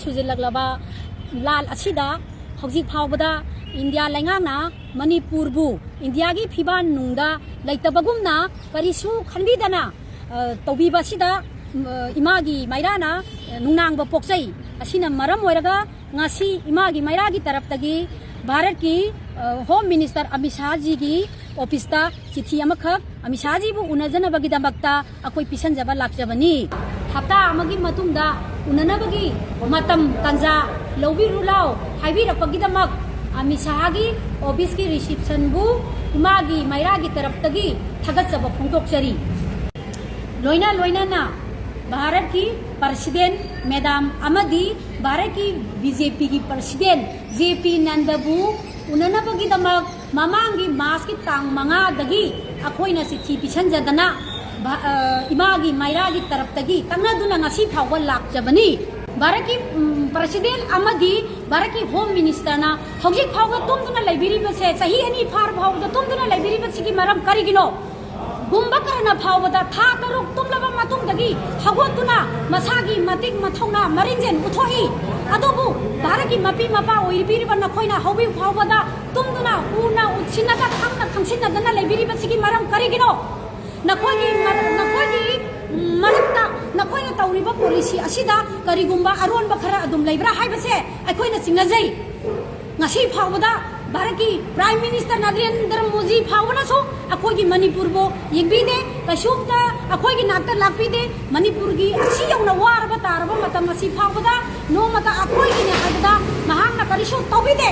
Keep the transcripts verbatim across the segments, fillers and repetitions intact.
ꯁꯨꯖꯤꯜꯂꯛꯂꯕ ꯂꯥꯟ ꯑꯁꯤꯗ ꯍꯧꯖꯤꯛ ꯐꯥꯎꯕꯗ ꯏꯟꯗꯤꯌꯥ ꯂꯩꯉꯥꯛꯅ ꯃꯅꯤꯄꯨꯔꯕꯨ ꯏꯟꯗꯤꯌꯥꯒꯤ ꯐꯤꯕꯥꯟ ꯅꯨꯡꯗ ꯂꯩꯇꯕꯒꯨꯝꯅ ꯀꯔꯤꯁꯨ ꯈꯟꯕꯤꯗꯅ, ꯑ, ꯇꯧꯕꯤꯕ ꯑꯁꯤꯗ, ꯎꯝ, ꯑ, ꯏꯃꯥꯒꯤ ꯃꯩꯔꯥꯅ, ꯑ, ꯅꯨꯡꯅꯥꯡꯕ ꯄꯣꯛꯆꯩ꯫ ꯑꯁꯤꯅ ꯃꯔꯝ ꯑꯣꯏꯔꯒ ꯉꯁꯤ ꯏꯃꯥꯒꯤ ꯃꯩꯔꯥꯒꯤ ꯇꯔꯞꯇꯒꯤ ꯚꯥꯔꯠꯀꯤ, ꯑ, ꯍꯣꯝ ꯃꯤꯅꯤꯁꯇꯔ ꯑꯃꯤꯠ ꯁꯥꯍꯖꯤꯒꯤ ꯑꯣꯐꯤꯁꯇ ꯆꯤꯊꯤ ꯑꯃꯈꯛ ꯑꯃꯤꯠ ꯁꯥꯍꯖꯤꯕꯨ ꯎꯅꯖꯅꯕꯒꯤꯗꯃꯛꯇ ꯑꯩꯈꯣꯏ ꯄꯤꯁꯟꯖꯕ ꯂꯥꯛꯆꯕꯅꯤ꯫ ꯍꯞꯇꯥ ꯑꯃꯒꯤ ꯃꯇꯨꯡꯗ ꯎꯅꯅꯕꯒꯤ ꯃꯇꯝ ꯇꯥꯟꯖꯥ ꯂꯧꯕꯤꯔꯨ ꯂꯥꯎ ꯍꯥꯏꯕꯤꯔꯛꯄꯒꯤꯗꯃꯛ ꯑꯃꯤꯠ ꯁꯥꯍꯒꯤ ꯑꯣꯐꯤꯁꯀꯤ ꯔꯤꯁꯤꯞꯁꯟꯕꯨ ꯏꯃꯥꯒꯤ ꯃꯩꯔꯥꯒꯤ ꯇꯔꯞꯇꯒꯤ ꯊꯥꯒꯠꯆꯕ ꯐꯣꯡꯗꯣꯛꯆꯔꯤ꯫ ꯂꯣꯏꯅ ꯂꯣꯏꯅꯅ ꯚꯥꯔꯠꯀꯤ ꯄ꯭ꯔꯁꯤꯗꯦꯟ ꯃꯦꯗꯥꯝ ꯑꯃꯗꯤ ꯚꯥꯔꯠꯀꯤ ꯕꯤ ꯖꯦ ꯄꯤꯒꯤ ꯄ꯭ꯔꯁꯤꯗꯦꯟ ꯖꯦ ꯄꯤ ꯅꯟꯗꯕꯨ ꯎꯅꯅꯕꯒꯤꯗꯃꯛ ꯃꯃꯥꯡꯒꯤ ꯃꯥꯔꯆꯀꯤ ꯇꯥꯡ ꯃꯉꯥꯗꯒꯤ ꯑꯩꯈꯣꯏꯅ ꯆꯤꯊꯤ ꯄꯤꯁꯟꯖꯗꯅ ꯚꯥ-, ꯑ, ꯏꯃꯥꯒꯤ ꯃꯩꯔꯥꯒꯤ ꯇꯔꯞꯇꯒꯤ ꯇꯛꯅꯗꯨꯅ ꯉꯁꯤ ꯐꯥꯎꯕ ꯂꯥꯛꯆꯕꯅꯤ꯫ ꯚꯥꯔꯠꯀꯤ, ꯎꯝ, ꯄ꯭ꯔꯁꯤꯗꯦꯟ ꯑꯃꯗꯤ ꯚꯥꯔꯠꯀꯤ ꯍꯣꯝ ꯃꯤꯅꯤꯁꯇꯔꯅ ꯍꯧꯖꯤꯛ ꯐꯥꯎꯕ ꯇꯨꯝꯗꯨꯅ ꯂꯩꯕꯤꯔꯤꯕꯁꯦ, ꯆꯍꯤ ꯑꯅꯤ ꯐꯥꯔ ꯐꯥꯎꯕꯗ ꯇꯨꯝꯗꯨꯅ ꯂꯩꯕꯤꯔꯤꯕꯁꯤꯒꯤ ꯃꯔꯝ ꯀꯔꯤꯒꯤꯅꯣ? ꯀꯨꯝꯚꯀꯔꯅ ꯐꯥꯎꯕꯗ ꯊꯥ ꯇꯔꯨꯛ ꯇꯨꯝꯂꯕ ꯃꯇꯨꯡꯗꯒꯤ ꯍꯧꯒꯠꯇꯨꯅ ꯃꯁꯥꯒꯤ ꯃꯇꯤꯛ ꯃꯊꯧꯅꯥ ꯃꯔꯤꯡꯖꯦꯜ ꯎꯠꯊꯣꯛꯏ꯫ ꯑꯗꯨꯕꯨ ꯚꯥꯔꯠꯀꯤ ꯃꯄꯤ ꯃꯄꯥ ꯑꯣꯏꯕꯤꯔꯤꯕ ꯅꯈꯣꯏꯅ ꯍꯧꯖꯤꯛ ꯐꯥꯎꯕꯗ ꯇꯨꯝꯗꯨꯅ ꯎꯅ ꯎꯠꯁꯤꯟꯅꯗ ꯈꯪꯅ ꯈꯪꯁꯤꯟꯅꯗꯅ ꯂꯩꯕꯤꯔꯤꯕꯁꯤꯒꯤ ꯃꯔꯝ ꯀꯔꯤꯒꯤꯅꯣ? ꯅꯈꯣꯏꯒꯤ ꯃꯔ-, ꯅꯈꯣꯏꯒꯤ ꯃꯔꯛꯇ ꯅꯈꯣꯏꯅ ꯇꯧꯔꯤꯕ ꯄꯣꯂꯤꯁꯤ ꯑꯁꯤꯗ ꯀꯔꯤꯒꯨꯝꯕ ꯑꯔꯣꯟꯕ ꯈꯔ ꯑꯗꯨꯝ ꯂꯩꯕ꯭ꯔꯥ ꯍꯥꯏꯕꯁꯦ ꯑꯩꯈꯣꯏꯅ ꯆꯤꯡꯅꯖꯩ꯫ ꯉꯁꯤ ꯐꯥꯎꯕꯗ ꯚꯥꯔꯠꯀꯤ ꯄ꯭ꯔꯥꯏꯝ ꯃꯤꯅꯤꯁꯇꯔ ꯅꯔꯦꯟꯗ꯭ꯔ ꯃꯣꯗꯤ ꯐꯥꯎꯕꯅꯁꯨ ꯑꯩꯈꯣꯏꯒꯤ ꯃꯅꯤꯄꯨꯔꯕꯨ ꯌꯦꯡꯕꯤꯗꯦ꯫ ꯀꯩꯁꯨꯝꯇ ꯑꯩꯈꯣꯏꯒꯤ ꯅꯥꯛꯇ ꯂꯥꯛꯄꯤꯗꯦ꯫ ꯃꯅꯤꯄꯨꯔꯒꯤ ꯑꯁꯤ ꯌꯧꯅ ꯋꯥꯔꯕ ꯇꯥꯔꯕ ꯃꯇꯝ ꯑꯁꯤ ꯐꯥꯎꯕꯗ ꯅꯣꯡꯃꯇ ꯑꯩꯈꯣꯏꯒꯤꯅꯦ ꯍꯥꯏꯕꯗ ꯃꯍꯥꯛꯅ ꯀꯔꯤꯁꯨ ꯇꯧꯕꯤꯗꯦ꯫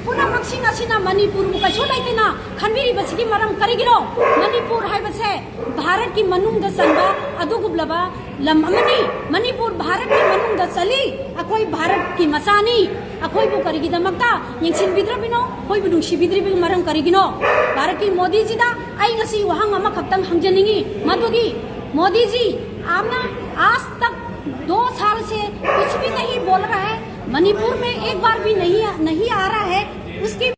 ꯄꯨꯝꯅꯃꯛꯁꯤꯡ ꯑꯁꯤꯅ ꯃꯅꯤꯄꯨꯔꯕꯨ ꯀꯩꯁꯨ ꯂꯩꯇꯅ ꯈꯟꯕꯤꯔꯤꯕꯁꯤꯒꯤ ꯃꯔꯝ ꯀꯔꯤꯒꯤꯅꯣ? ꯃꯅꯤꯄꯨꯔ ꯍꯥꯏꯕꯁꯦ ꯚꯥꯔꯠꯀꯤ ꯃꯅꯨꯡꯗ ꯆꯟꯕ ꯑꯗꯨꯒꯨꯝꯂꯕ ꯂꯝ ꯑꯃꯅꯤ꯫ ꯃꯅꯤꯄꯨꯔ ꯚꯥꯔꯠꯀꯤ ꯃꯅꯨꯡꯗ ꯆꯜꯂꯤ꯫ ꯑꯩꯈꯣꯏ ꯚꯥꯔꯠꯀꯤ ꯃꯆꯥꯅꯤ꯫ ꯑꯩꯈꯣꯏꯕꯨ ꯀꯔꯤꯒꯤꯗꯃꯛꯇ ꯌꯦꯡꯁꯤꯟꯕꯤꯗ꯭ꯔꯕꯤꯅꯣ? ꯑꯩꯈꯣꯏꯕꯨ ꯅꯨꯡꯁꯤꯕꯤꯗ꯭ꯔꯤꯕꯒꯤ ꯃꯔꯝ ꯀꯔꯤꯒꯤꯅꯣ? ꯚꯥꯔꯠꯀꯤ ꯃꯣꯗꯤꯖꯤꯗ ꯑꯩ ꯉꯁꯤ ꯋꯥꯍꯪ ꯑꯃꯈꯛꯇꯪ ꯍꯪꯖꯅꯤꯡꯏ, ꯃꯗꯨꯗꯤ, मोदी जी, आपने आज तक दो साल से कुछ भी नहीं बोल रहा है, मणिपुर में एक बार भी नहीं, नहीं आ रहा है, उसकी